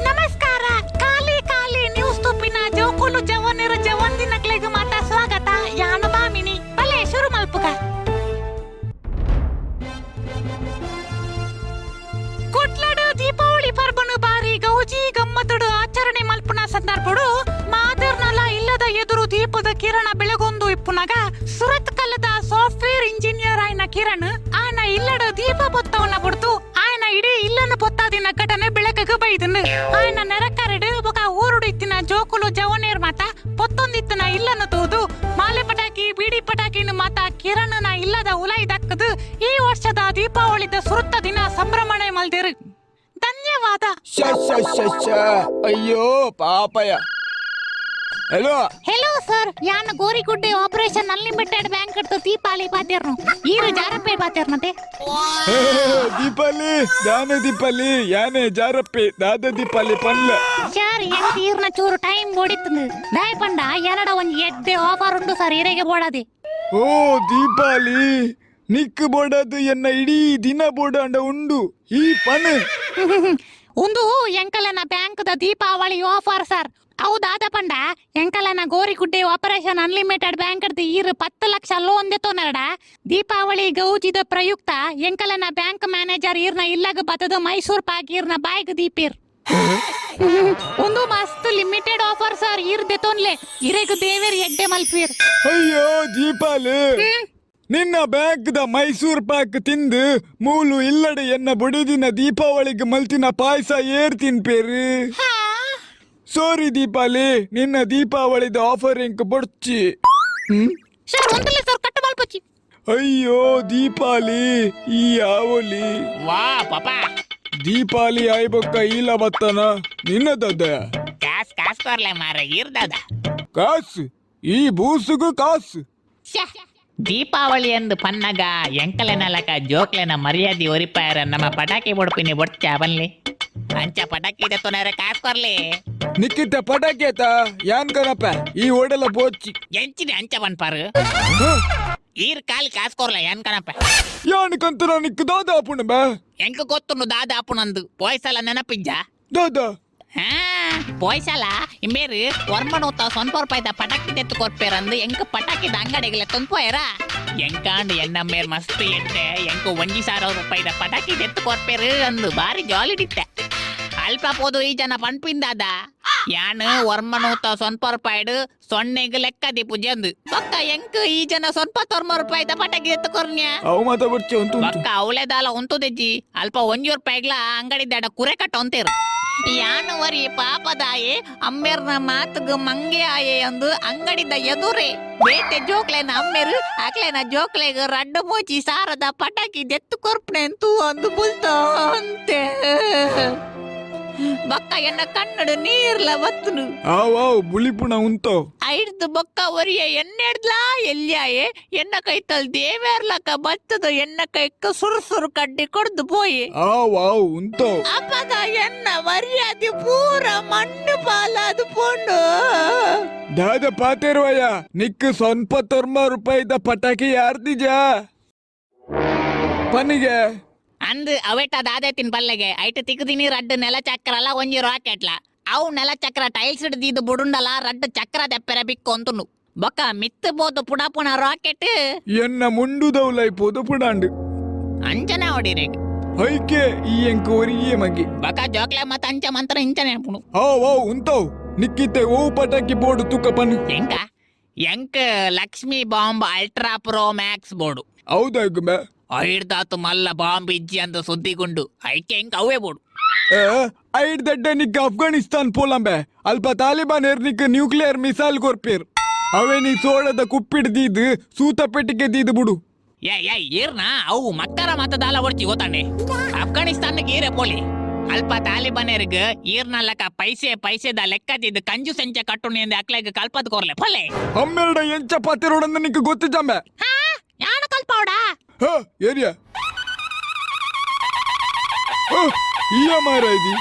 ನಮಸ್ಕಾರ, ಖಾಲಿ ಖಾಲಿ ನ್ಯೂಸ್ ತುಪ್ಪಿನ ಜೋಕುಲು ಜವನಿರು ಜವಂದಿನಕ್ಲೆಗ್ ಮಾತ ಸ್ವಾಗತ. ಯಾನು ಬಾಮಿನಿ ಬಲೆ ಶುರು ಮಲ್ಪುಗ. ಕುಟ್ಲಡು ದೀಪಾವಳಿ ಪರ್ಬನು ಬಾರಿ ಗೌಜಿ ಗಮ್ಮತ್ತುಡು ಆಚರಣೆ ಮಲ್ಪುನ ಸಂದರ್ಭಡು ಮಾದರ್ನಲ ಇಲ್ಲದ ಎದುರು ದೀಪದ ಕಿರಣ ಬೆಳಗೊಂದು ಇಪ್ಪುನಗ ಸುರತ್ ಕಲ್ಲದ ಸಾಫ್ಟ್ವೇರ್ ಇಂಜಿನಿಯರ್ ಆಯ್ನ ಕಿರಣ್ ಆಯನ ಇಲ್ಲಡ ದೀಪ ಪೊತ್ತವನ್ನ ಬಿಡ್ತು ಆಯನ ಇಡೀ ಇಲ್ಲನ ಪೊತ್ತಾದಿನ ಘಟನೆ ಬೆಳಕಗ ಬೈದನು. ಆಯನ ನೆರಕರಡು ಬೊಕ ಊರುಡು ಇತ್ತಿನ ಜೋಕುಲು ಜವನೇರ್ ಮಾತ ಪೊತ್ತೊಂದಿತ್ತಿನ ಇಲ್ಲನ ತೂದು ಮಾಲೆ ಪಟಾಕಿ ಬೀಡಿ ಪಟಾಕಿನ ಮಾತ ಕಿರಣನ ಇಲ್ಲದ ಉಲೈ ದಕ್ಕದು ಈ ವರ್ಷದ ದೀಪಾವಳಿದ ಸುರುತ್ತ ದಿನ ಸಂಭ್ರಮಣೆ ಮಲ್ದಿರು. ಧನ್ಯವಾದ. ಶ ಶ ಶ ಶ, ಅಯ್ಯೋ ಪಾಪಯ್ಯ. ಹೆಲೋ ಹೆಲೋ ಸರ್, ಯಾನ್ ಗೋರಿಗುಡ್ಡೆ ಆಪರೇಷನ್ ಅನ್ಲಿಮಿಟೆಡ್ ಬ್ಯಾಂಕ್ ಇಡ್ತು ದೀಪಾಲಿ ಬಾತೇರ್ನು. ಈರು ಜಾರಪ್ಪೆ ಬಾತೇರ್ನತೆ. ದೀಪಾಲಿ ದಾನೆ ದೀಪಾಲಿ ಯಾನೆ ಜಾರಪ್ಪೆ ದಾದ ದೀಪಾಲಿ ಪನ್ಲ. ಸರ್, ಎಂಕ್ ಈರ್ನ ಚೂರು ಟೈಮ್ ಓಡಿತ್ತು ದಾಯ್ ಪಂಡ ಏನಡ ಒಂಜಿ ಎಡ್ಡೆ ಆಫರ್ ಉಂಡು ಸರ್, ಇರೆಗೆ ಬೋಡಾದೆ. ಓ ದೀಪಾಲಿ, ನಿಕ್ ಬೋಡದು ಎನ್ನ ಇಡೀ ದಿನ ಬೋಡಾಂಡ ಉಂಡು ಈ ಪನ್. ಒಂದು ಎಂಕಲನ ಬ್ಯಾಂಕ್ದ ದೀಪಾವಳಿ ಆಫರ್ ಸರ್. ಹೌದಾದ ಪಂಡ ಎಂಕಲನ ಗೋರಿಗುಡ್ಡೆ ಆಪರೇಷನ್ ಅನ್ಲಿಮಿಟೆಡ್ ಬ್ಯಾಂಕ್ ಈರು 10 ಲಕ್ಷ ಲೋನ್ ದೆತ್ತೊನರಡ ದೀಪಾವಳಿ ಗೌಜಿದ ಪ್ರಯುಕ್ತ ಎಂಕಲನ ಬ್ಯಾಂಕ್ ಮ್ಯಾನೇಜರ್ ಈರ್ನ ಇಲ್ಲಗ ಬತ್ತದ ಮೈಸೂರ್ ಪಾಕ್ ಈರ್ನ ಬಾಯ್ಗ್ ದೀಪಿರ್. ಒಂದು ಮಸ್ತ್ ಲಿಮಿಟೆಡ್ ಆಫರ್ ಸರ್, ಈರ್ ದೆತ್ತೊನ್ಲೆ ಇರೆಗ್ ದೇವೇರ್ ಎಡ್ಡೆ ಮಲ್ಪೀರ್. ಅಯ್ಯೋ ದೀಪಾಲಿ, ನಿನ್ನ ಬ್ಯಾಂಕ್ದ ಮೈಸೂರ್ ಪಾಕ್ ತಿಂದು ಮೂಲು ಇಲ್ಲಡೆ ಎನ್ನ ಬುಡಿದಿನ ದೀಪಾವಳಿಗೆ ಮಲ್ತಿನ ಪಾಯಸ ಏರ್ ತಿನ್ಪೇರು. ಸಾರಿ ದೀಪಾಲಿ, ನಿನ್ನ ದೀಪಾವಳಿದ ಆಫರ್ ಇಂಕ್ ಬೊಡ್ಚಿ. ಸರ್ ಒಂದಲ್ಲ ಸರ್, ಕಟ್ಟು ಮಲ್ಪಚ್ಚಿ. ಅಯ್ಯೋ ದೀಪಾಲಿ, ಈ ಯಾವಲಿ ವಾ ಪಾಪಾ. ದೀಪಾಲಿ ಆಯ್ಬೊಕ್ಕ ಈಲ ಬತ್ತನ ನಿನ್ನದದ. ಕಾಸ್ ಕಾಸ್ ಕೊರ್ಲೆ ಮಾರ ಇರ್ದದ. ಕಾಸು ಈ ಬೂಸುಗು ಕಾಸು. ಶ್ಯಾ. ದೀಪಾವಳಿ ಎಂದು ಪನ್ನಗ ಎಂಕಲೆನಲಕ ಜೋಕ್ಲೆನ ಮರ್ಯಾದೆ ಒರಿಪಾಯರ ನಮ್ಮ ಪಟಾಕಿ ಬೊಡ್ಪಿನಿ ಬೊಡ್ಚ ಬನ್ಲಿ ಅಂಚ ಪಟಾಕಿ ದೆತ್ತೊನರೆ ಕಾಸ್ ಕೊರ್ಲಿ. ನಿಕ್ಕಿತ್ತ ಪಟಾಕಿ ಆತ ಯಾನ್ ಕಣಪ್ಪ ಈ ಓಡಲ ಬೋಚಿ. ಎಂಚಿನಿ ಅಂಚ ಬನ್ಪಾರು ಈರ್ ಕಾಲಿ ಕಾಸ್ ಕೊರ್ಲೆ ಏನ್ ಕಣಪ್ಪ. ಯಾನ್ ಕಂತನ ನಿಕ್ ದಾದ ಆಪುಣ ಬಾ. ಎಂಕ ಗೊತ್ತುಂಡು ದಾದ ಆಪುಣಂದು ಪೋಯ್ಸಲ ನೆನಪಿಜ್ಜ. ದಾದ ಹಾ ಪೋಯ್ಸಲ ಇಂಬೇರು ಒರ್ಮನೂತ ಸೊನ್ಪ ರೂಪಾಯಿದ ಪಟಾಕಿ ತೆತ್ತು ಕೊರ್ಪೇರಂದು ಎಂಕ ಪಟಾಕಿದ ಅಂಗಡಿಗೆಲ್ಲ ತಂದ್ಪೋಯರ ಎಂಕಾಂಡು ಎನ್ನಮ್ಮೇರ್ ಮಸ್ತ್ ಎಡ್ಡೆ ಎಂಕ 1,000 ರೂಪಾಯಿದ ಪಟಾಕಿ ತೆತ್ತು ಕೊರ್ಪೇರು ಅಂದು ಬಾರಿ ಜಾಲಿಡಿತ್ತೆ. ಅಲ್ಪ ಪೋದು ಈ ಜನ ಪಂಪಿಂದಾದ ಯಾನು ಒರ್ಮನೂತ ಸೊನ್ಪ ರೂಪಾಯಿಡು ಸೊನ್ನೆಗ್ ಲೆಕ್ಕ ದೀಪುಜಿ ಅಂದು ಬೊಕ್ಕ ಎಂಕ್ ಈ ಜನ ಸೊನ್ಪ ತೊರ್ಮ ರೂಪಾಯಿದ ಪಟಾಕಿ ತೆತ್ತು ಕೊರ್ನ್ಯ. ಅವು ಮಾತ ಬೊಡ್ಚಿ ಉಂಟು ಉಂಟು. ಬೊಕ್ಕ ಅವಳೆದಾಲ ಉಂತುದೆಜ್ಜಿ ಅಲ್ಪ 1 ರೂಪಾಯಿಗ್ಲ ಅಂಗಡಿ ದಾಡ ಕುರೆ ಕಟ್ಟ ಅಂತೇರು. ಯಾನು ವರಿ ಪಾಪದಾಯೆ ಅಮ್ಮೇರ್ನ ಮಾತುಗು ಮಂಗೆ ಆಯೆ ಅಂದು ಅಂಗಡಿದ ಎದುರೆ ಬೇಟೆ ಜೋಕ್ಲೆನ ಅಮ್ಮೇರು ಅಕ್ಲೆನ ಜೋಕ್ಲೆಗ್ ರಡ್ಡು ಮೋಚಿ ಸಾರದ ಪಟಾಕಿ ದೆತ್ತು ಕೊರ್ಪಣೆ ಅಂತೂ ಅಂದು ಬುಲ್ತ ಅಂತೆ. ಬೊಕ್ಕ ಎನ್ನ ಕನ್ನಡ ನೀರ್ಲ ಬತ್ತನು. ಆವ್ ಆವ್ ಬುಳಿಪುಣ ಉಂತೋ. ಐಡ್ದು ಬೊಕ್ಕ ಒರಿಯ ಎನ್ನೆಡ್ಲಾ ಎಲ್ಯಾಯೆ ಎನ್ನ ಕೈತಲ್ ದೇವೇರ್ಲಕ ಬತ್ತದ ಎನ್ನ ಕೈಕ ಸುರು ಸುರು ಕಡ್ಡಿ ಕೊಡ್ದು ಪೋಯಿ. ಆವ್ ಆವ್ ಉಂತೋ. ಅಪಗ ಎನ್ನ ಮರ್ಯಾದೆ ಪೂರ ಮಣ್ಣು ಪಾಲಾದು ಪೋಂಡು. ದಾದ ಪಾತೇರ್ವಯ್ಯ ನಿಕ್ ಸ್ವಲ್ಪ ತೊರ್ಮ ರೂಪಾಯಿದ ಪಟಾಕಿ ಯಾರ್ದಿಜ ಪನಿಗೆ. ಅಂದ್ ಅವೆಟ ದಾದೆ ತಿನ್ ಪಲ್ಲೆಗೆ ಐಟ್ ತಿಕ್ಕದಿನಿ ರಡ್ಡು ನೆಲ ಚಕ್ರಲ ಒಂಜಿ ರಾಕೆಟ್ಲ ಅವು ನೆಲ ಚಕ್ರ ಟೈಲ್ಸ್ ಹಿಡ್ದಿದ್ದು ಬುಡುಂಡಲ ರಡ್ಡು ಚಕ್ರ ದೆಪ್ಪೆರೆ ಬಿಕ್ಕೊಂತುಂಡು ಬೊಕ್ಕ ಮಿತ್ತು ಪೋದು ಪುಡಪುಣ ರಾಕೆಟ್. ಎನ್ನ ಮುಂಡುದೌಲೈ ಪೋದು ಪುಡಾಂಡು. ಅಂಚನೆ ಹೊಡಿರಿ. ಐಕೆ ಈ ಎಂಕ್ ಒರಿಯೇ ಮಗಿ. ಬೊಕ್ಕ ಜೋಕ್ಲೆ ಮತ್ತ ಅಂಚ ಮಂತ್ರ ಇಂಚನೆ ಪುಣು. ಆವ್ ಆವ್ ಉಂತವ್ ನಿಕ್ಕಿತ್ತೆ ಓ ಪಟಾಕಿ ಬೋಡು ತುಕ್ಕ ಪನ್. ಎಂಕ ಎಂಕ್ Lakshmi bomb ultra pro max board. ಹೌದಾ ಗುಂಬೆ. ಐಡ್ದಾತು ಮಲ್ಲ ಬಾಂಬ್ ಇಜ್ಜಿ ಅಂದ ಸುದ್ದಿಗುಂಡು ಐಕೆ ಎಂಕ್ ಅವೇ ಬೋಡು. ಐಡ್ ದಡ್ಡ ನಿಕ್ ಅಫ್ಘಾನಿಸ್ತಾನ್ ಪೋಲಂಬೆ ಅಲ್ಪ ತಾಲಿಬಾನ್ ನಿಕ್ ನ್ಯೂಕ್ಲಿಯರ್ ಮಿಸೈಲ್ ಕೊರ್ಪೇರ್ ಅವೇ ನೀ ಸೋಳದ ಕುಪ್ಪಿಡ್ದೀದ್ ಸೂತ ಪೆಟ್ಟಿಗೆ ದೀದ್ ಬುಡು. ಏ ಏ ಏರ್ನ ಅವು ಮಕ್ಕರ ಮತದಾಲ ಒಡ್ಚಿ ಗೊತ್ತಾನೆ ಅಫ್ಘಾನಿಸ್ತಾನಕ್ಕೆ ಈರೆ ಪೋಲಿ ಅಲ್ಪ ತಾಲಿಬಾನರ್ಗ್ ಈರ್ನ ಲೆಕ್ಕ ಪೈಸೆ ಪೈಸೆದ ಲೆಕ್ಕದಿದ್ದು ಕಂಜು ಸಂಚೆ ಕಟ್ಟುನಿ ಅಂದ ಅಕ್ಲೆಗ್ ಕಲ್ಪದ್ ಕೊರ್ಲೆ ಪೊಲೆ. ಅಮ್ಮೆರಡ ಎಂಚ ಪಾತಿರೋಡಂದ ನಿಕ್ ಗೊತ್ತಿಜಂಬೆ. ಹಾ ಯಾನು ಕಲ್ಪವಡ. ಹ ಏರಿಯಾ ಈಯ ಮಾರ ಇದಿ.